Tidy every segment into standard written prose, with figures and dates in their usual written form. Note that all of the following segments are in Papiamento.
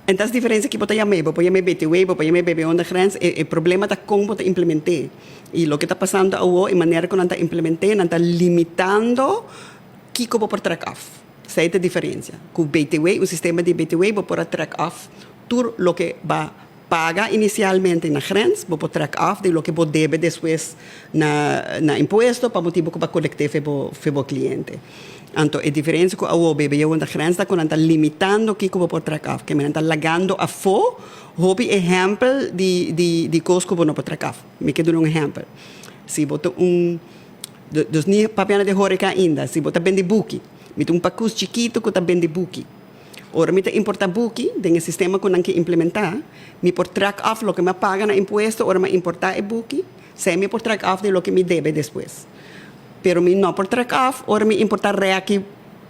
En tas diferencia ki bo ta yam'é, bo por yam'é BTW, bo por yam'é BBO onder grens, e e problema ta kon bo ta implement'é. I loke ta pasando awo, e manera ku nan ta implement'é, nan ta limitando kiko bo por trek af. Esei ta e diferencia. Ku BTW, un sistema di BTW, bo por a trek af tur loke ba paga inicialmente na grens, bo por trek af di loke bo debe despues na na impuesto pa motibu ku bo a kolekte fe bo fe bo kliente. Anto e diferencia ku awo BBO na grens ta ku nan ta limitando kiko bo por trek af, keme nan ta lagando afó hopi ehèmpel di di di kos ku bo no por trek af. Mi ke duna un ehèmpel, si bo ta un dus ni papia na di horeka ainda, si bo ta bende buki, mi ta un pakus chikitu ku ta bende buki. Ora mi ta importá buki, den e sistema ku nan ke implementá, mi por trek af loke mi a paga na impuesto ora mi a importá e buki, esei mi por trek af di loke mi debe despues. Pero mi no por trek af ora mi importá rèki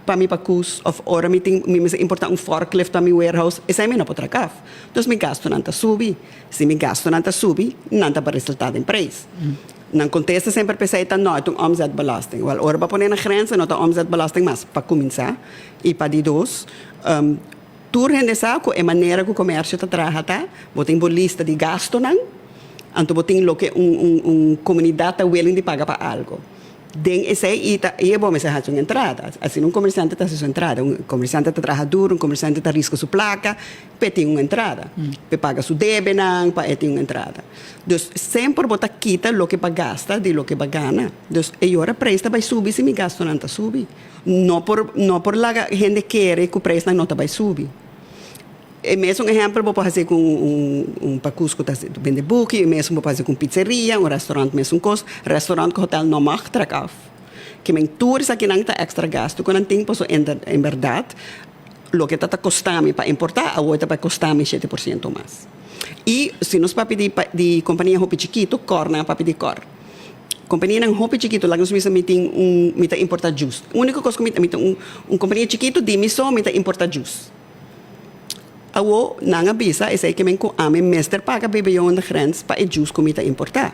pa mi pakus òf ora mi tin mi mester importá un forklift pa mi warehouse, esei mi no por trek af. Dus mi gastunan ta subi. Si mi gastunan ta subi, nan ta por resultá den preis. Nan kontesta semper p'esei ta no, e ta un omzetbelasting. Wèl, ora bo a pone na grens e no ta omzetbelasting mas, pa kuminsá. I pa di dos, tur hende sa ku e manera ku komersio ta traha ta, bo tin bo lista di gastunan, anto bo tin loke un un un komunidat ta willing di paga pa algu. Den esei i ta i e bo mester hasi un entrada. Asina un komersiante ta hasi su entrada. Un komersiante ta traha duru, un komersiante ta riska su plaka p'e tin un entrada, p'e paga su debenan, pa e tin un entrada. Dus semper bo ta kita loke bo a gasta di loke bo a gana. Dus e ora preis ta bai subi si mi gastunan ta subi. No por no por laga hende kere ku preisnan no ta bai subi. E mesun ehèmpel bo por hasi ku un un pakus ku ta bende buki, e mesun bo por hasi ku un pitseria, un restaurant mesun kos. Restaurant ku hotel no mag trek af. Ke men tur esakinan ta èkstra gastu ku nan tin pasobra en bèrdat loke ta ta kosta mi pa importá awor ta bai kosta mi 7% mas. I si nos papia di di kompania hopi chikitu, kòr nan a papia di kòr. Kompanianan hopi chikitu, laga nos bisa mi tin un mi ta importá jus. Úniko kos ku mi ta mi ta un un kompania chikitu di mi so mi ta importá jus. Awor nan a bisa esei ke men ku ami mester paga BBO in de grens pa e jus ku mi ta importá.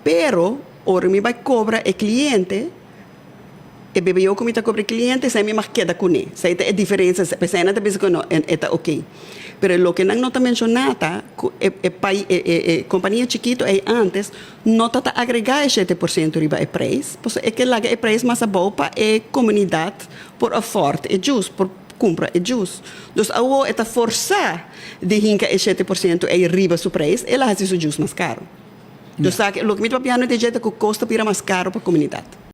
Pero ora mi bai kobra e kliente, E BBO ku mi ta kobra e kliente, esei mi mag keda kuné. Esei ta e diferensia. P'esei nan ta bisa ku no, e ta oké. Pero loke nan no ta menshoná ta ku e e pai e e e kompania chikitu ei ántes no ta ta agregá e 7% riba e preis, pasobra e ke laga e preis mas abou pa e komunidat por afòrt e djus, por kumpra e djus. Dus awor e ta forsá di hinka e 7% ei riba su preis, el a hasi su djus mas karu. Dus sa loke mi ta papiando di dje ta ku kos ta bira mas karu pa komunidat.